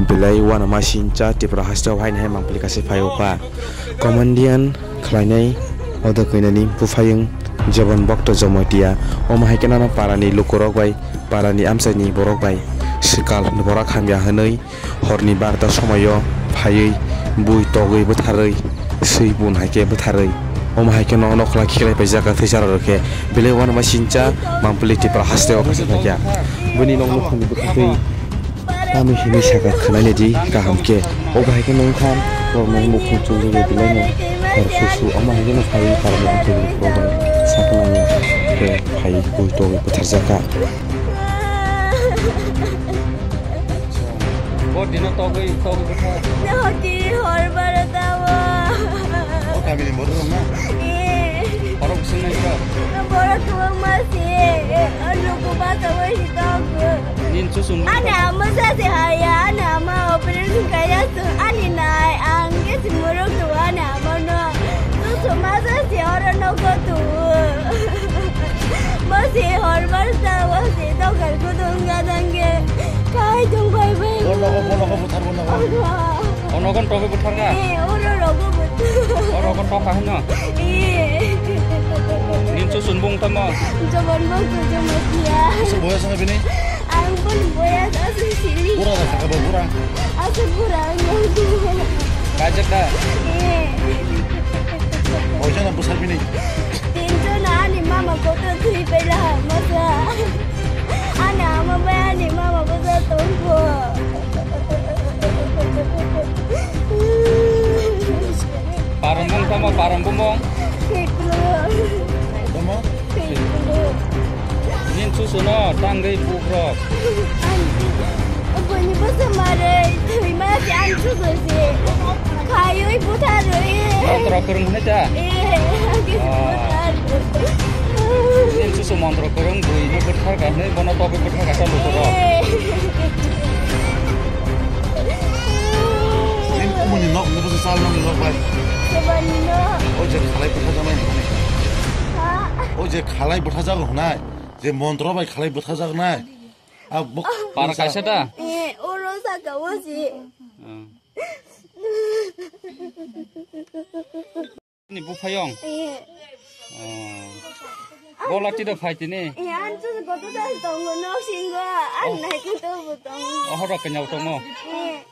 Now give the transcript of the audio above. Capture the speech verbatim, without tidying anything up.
Belai uanama sincha Tripura haste o haini hai mangpili kaisa phai o kha. Comedian khlainai odo khainani buphayung Jobon Bhakta Jamatia. Omo hai khe nano parani lukurok bai, parani amchaini borok bai swkal bohrok hamya hwnwi horni barta somoio phaiwi bui togwi bwtharwi swi bun hai khe bwtharwi. Omo hai khe no nokla khiklai paijak kha thwichara rok khe. Belai uanama sincha mangpili Tripura haste o kaisa phai kha. Bini nok nukhungni bwkha twi. Tamni hwnwi sakha khwnaina di kaham khe. O bahai khe nung kha, borok nung mukhung chukjagwi belai no hor susu, omo hai khe no phai parani amchaini borok bai saknani khe phai bui togwi bwtharjak kha. Bo dino togwi, togwi bwthar. Hoti hor baro tamo. O kamini borok rok na? Eh. Borok swng nai kha. Borok kwbangma se, o luku bachawai si tongo. Nini chuchung. Ani ama sa se haya, ani ama operation kaya su, ani nai, ang ke si muruk tu ani ama no. Chuchung ma sa se oro nogo tu. Bo se hor bar sa, bo se dogar kudung gadang ke. Kai dung bai bai. Bono ko, bono ko buthar bono ko. Ono. Ono kon tobe buthar ka? Eh, oro rogo buthar. Oro kon toka hino. Eh. Nini chuchung bung tamo. Jobon bung tu jamatia. Boyas na bini? Ang pun boyas asli sini. Pura da saka bo pura. Asli pura ang yang tu. Kajak da? Eh. Oja na busa bini. Tinjon ani mama kotor thui paila masa. Ani ama bai ani mama bwsa tongkho. Parang bung tamo, parang bumung. Khiplu. Tamo? Khiplu. Nini chuchung no tangwi bukrok. Ani, bini bwsa marwi thwima si ani chuchung si. Khaiwi butharwi. Montro kwrwng hwnwi ta? Eh, ah. Buthar. Nini chuchung montro kwrwng bui no buthar ka hwnwi bono togwi buthar ka ta lukurok. Eh. Nini kumuni nok, nini bwsa sal nok, nok bai. Sebani nok. O je khalai buthar jamai hwnwi. Ha? O je khalai buthar jago hwnai. Je montro bai khalai buthar jago nai. A buk. Para kaisa ta? Eh, oro saka o si. Hmm. Ni buphayung? Eh. Oh. Bola tida phai tini? Eh, an tu koto sa tongo no singo, an nai koto bo tongo. Oh, horo kenyau tongo. Eh.